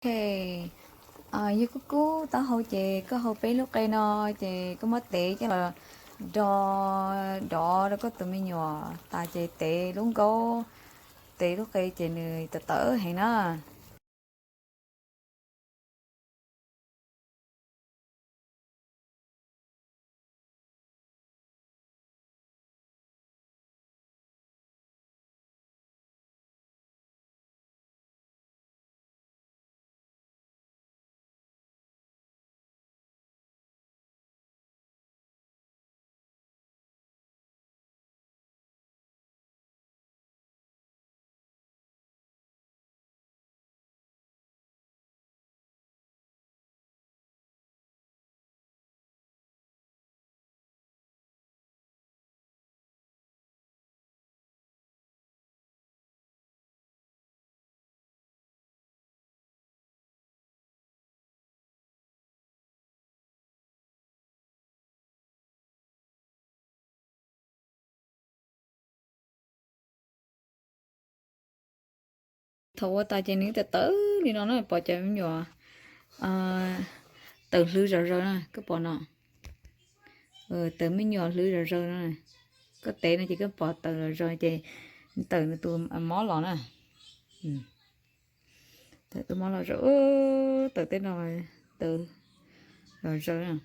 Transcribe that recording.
Ok, yog koj kub taub hau ces koj hau peb lub qe no, ces koj muab tev coj los do, dov rau koj tus me nyuam tas ces tev lub nkaub, tev lub qe ces nws tawv tawv heev na. Thaum ua tas ces nws tawv tawv li no na, pom cov me nyuam tawv hlwv zom zaws na, koj pom no. Tawv me nyuam hlwv zom zaws no. Koj tev no ces koj pom tawv zom zaws ces tawm nws tus mob los na. Tawm tus mob los zaws, tawm tej no, tawv zom zaws.